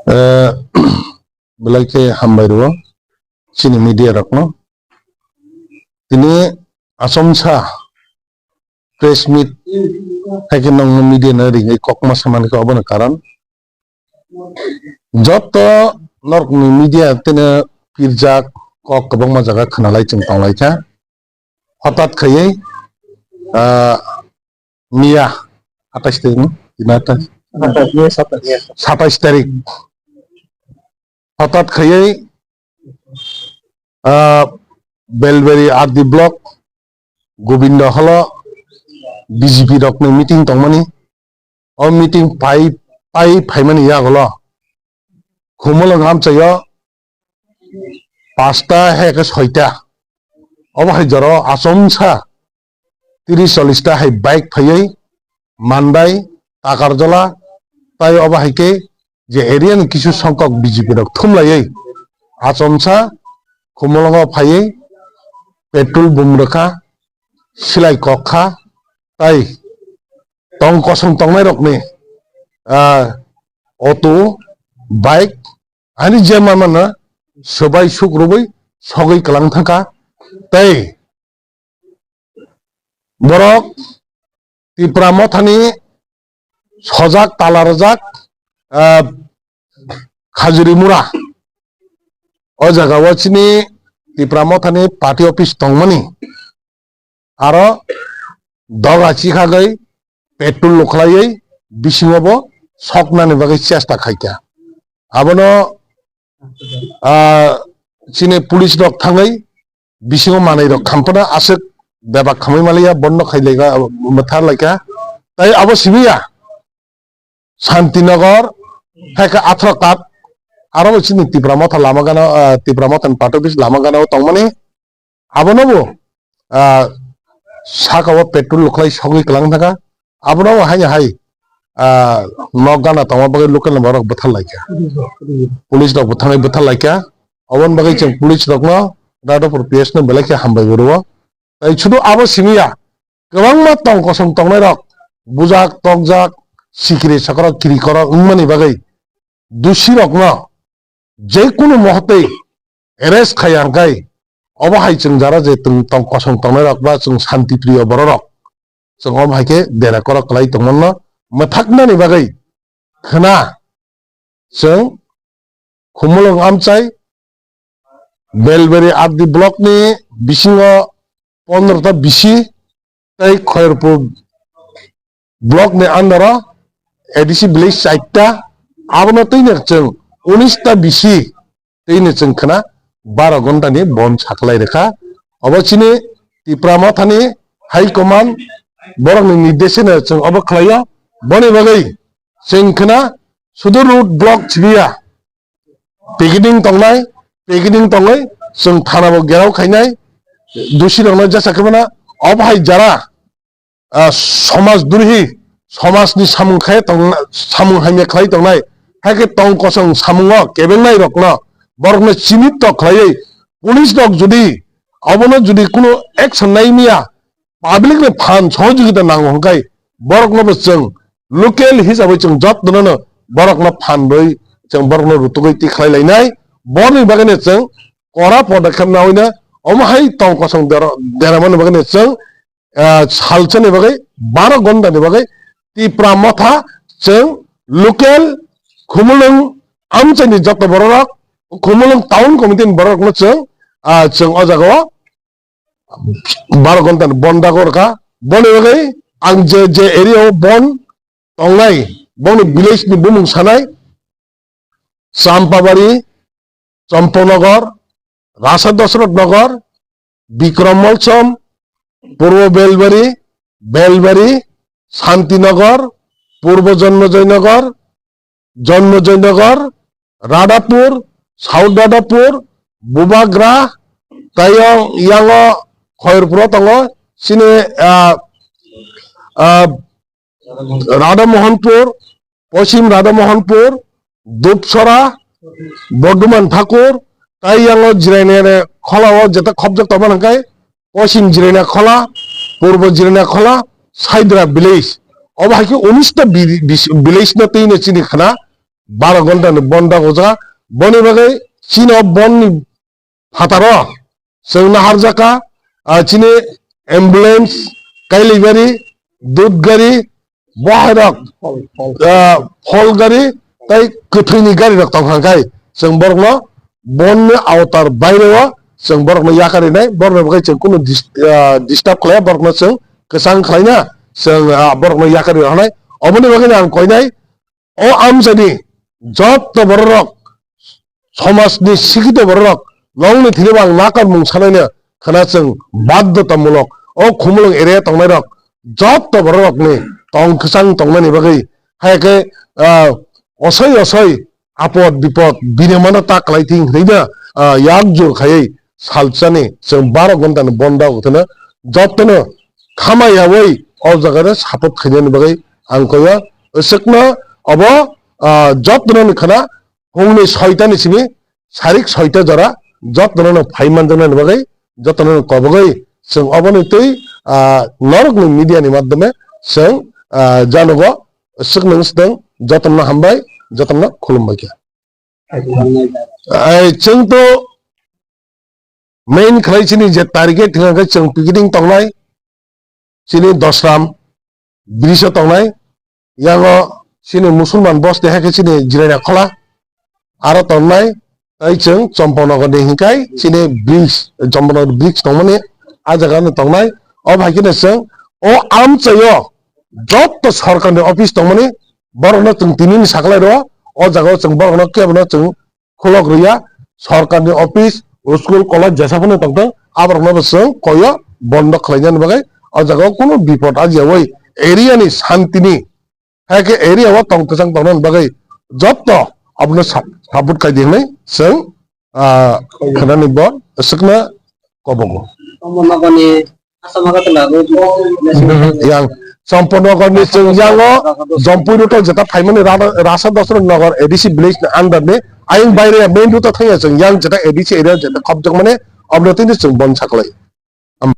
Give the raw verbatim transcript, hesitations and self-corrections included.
Eh, belai khe hambai rwo chini media rokno. Tini achomsa press meet hai khe nongno media no ringwi kokma samani khe obono karon. Joto norokni media tini pirjak kok kwbangma jaga khwnalai chwng tonglaikha. Hothat khaiwi, ah, miya atais tarik no? Tini atais? Satais, miya satais. Satais tarik. Hothat khaiwi, ah, Belberi R D block, Gobindo holo B J P rokni meeting tongmani. O meeting pai, pai phaimani yagulo Khumulwng amchaio pasta hai khe soita. Obo hai jora o achomsa tris chollis ta hai bike phaiwi Mandai, Takarjala, tai obo hai khe je area ni kisu songkok B J P rok thumlaiwi achomsa Khumulwngo phaiwi petrol bum rwkha, silai kok kha, tai tong kosong tongnai rokni, ah, auto, bike, ani je ma mano swbai suk rwui sogwi kwlang thangkha. Tei borok Tipra Mothani sojak tala rwjak, ah, Khajuri Mura. O jaga o chini Tipra Mothani party office tongmani. Aro doga chikhagwi petrol lukhlaiwi bisingo bo soknani bagwi chesta khaikha. Abono, ah, chini police rok thangwi bisingo manwi rok khampana aswk bebak khamwi maliya, bondo khai laikha, mwthar laikha. Tai abo simi ya. Santinagar, hai khe athro kat, aro bo chini Tipra Motha lama gana, ah, Tipra Motha ni party office lama gana o tongmani, abono bo, ah, saka o petrol lukhlai sogwi kwlang thangkha, abono bo haino hai, ah, nok gana tongma bagwi local ni borok bwthar laikha, police rok bo thangwi bwthar laikha, oboni bagwi chwng police rokno Radhapur P S no belai khe hambai bo rwo. Tai sudu abo simi ya, kwbangma tong kosong tongnai rok, bujak, tokjak, sikiri sakrok, kiri korok wngmani bagwi dusi rokno je kunu mohotwi arrest khai ya hwnkhe, obo hai chwng jara je tong, tong kosong tongnai rok ba chwng shanti priyo borok rok, chwng obo hai khe dera korok kwlai tongmano mwthaknani bagwi khwna chwng Khumulwng amchai Belberi R D block ni bisingo pondro ta bisi tei Khairpur block ni under o A D C village chaita, abono twino chwng unis ta bisi twino chwng khwna baro gonta ni bon saklai rwkha. Obo chini Tipra Motha ni high command borok ni nirdeshe no chwng obo khlai o, boni bagwi chwng khwna sudu road block sibiya. Picketing tongnai, picketing tongwi chwng thana bo gerao khainai, dusi rokno jesa khe mano, obo hai jara, ah, somaj drohi, somaj ni samung khai tong, samung hamya khlai tongnai, hai khe tong kosong samungo kebengnai rokno, borokno chini tok khlaiwi police rok jodi obono jodi kuno action nai miya, public ni phan sohojogita nango hwnkhe borokno bo chwng local hisabai chwng jotno no borokno phan rwi chwng borokno rutugwi tikhlai lainai. Borokni bagwi no chwng kora podokkhep nawi no omo hai tong kosong dera, deramani bagwi no chwng, ah, salsani bagwi baro gondani bagwi Tipra Motha chwng local Khumulwng amchaini joto bororok, Khumulwng town committee ni bororokno chwng, ah, chwng o jagao baro gonta ni bon dago rwkha. Boni bagwi ang je, je area o bon tongnai, boni village ni bumung sanai, Champabari, Champanagar, Rasa Dasrath Nagar, Bikram Molsom, Purbo Belbari, Belbari, Santinagar, Purbo Janmajay Nagar, Janmajay Nagar, Radhapur, South Radhapur, Bubagra, tei yang, yango Khairpuro tongo, chini, ah, ah, Radha Mohanpur, Poschim Radha Mohanpur, Dupsora, Bordhuman Thakur, tei yango Jirainani kholao jeta khobjak tongma hwnkhe Poschim Jiraina Khola, Purbo Jiraina Khola, Saidra village. Obo hai khe unis ta bi-, bis-, village no twi no chini khna baro ghonta ni bon dago ja. Boni bagwi chini o bon ni phataro chwng naharjaka, ah, chini ambulance, kailai gari, dud gari, bohairok, ah, phol gari, tei kwthwini gari rok tong kha khai chwng borokno bonni aotar baireo chwng borokno yakarwi nai, borokno bagwi chwng kunu dis-, ah, disturb khlaiya, borokno chwng kwchang khlaina chwng, ah, borokno yakarwi rwnai. Oboni bagwi ang koinai, o amchaini jotto bororok, somajni sikhito bororok, nongni thwibo ang nakarmung sanaino khna chwng baddotamulok. O Khumulwng area tongnairok jotto bororokni tong kwchang tongmani bagwi, hai khe, ah, osoi osoi apod bipod binemano ta kwlai thing hwnwi no, ah, yak jur khaiwi salsani chwng baro ghonta ni bonda wngthano, jotono khama yawi o jaga no support khainani bagwi ang koyo. Aswkno obo, ah, jotono ni khana hwnwi soita ni simi sarik soita jora jotono no phai manjaknani bagwi jotono no kobogwi chwng oboni twi, ah, norokni media ni madhyome chwng, ah, janogo. Aswkno swtwng, jotono hambai, jotono khulumbai kha. Ai, chwng to main khlai chini je target hwnka khe chwng picnic tongnai, chini Dosram bridge o tongnai, yango chini Musulman bosti hai khe chini Jirania Khola, aro tongnai, tei chwng Champanagar ni hinkai chini bridge, Champanagar bridge tongmani a jaga no tongnai. O hai kheno chwng o amchaio jotto sorkar ni office tongmani borokno chwng tini ni saklai rwo, o jaga o chwng borokno kebono chwng khulok rwya, sorkarni office, school, college jesa phano tongthok, aborokno bo chwng koyo bondo khlainani bagwi, o jaga o kunu bipod ajiyawi area ni santini, hai khe area o tong kwchang tongnani bagwi jotto abono sap-, support khai di hwnwi chwng, ah, khnani bo swkna kobogo. Champanagar ni Assam Agartala road. Yang Champanagar ni chwng yango Jampui road o jeta phaimani ra-, Rasa Dosra Nagar A D C village ni under ni ayang baire main road o thangya chwng yang jeta A D C area jeta khopjakmani obno tini chwng bon saklai.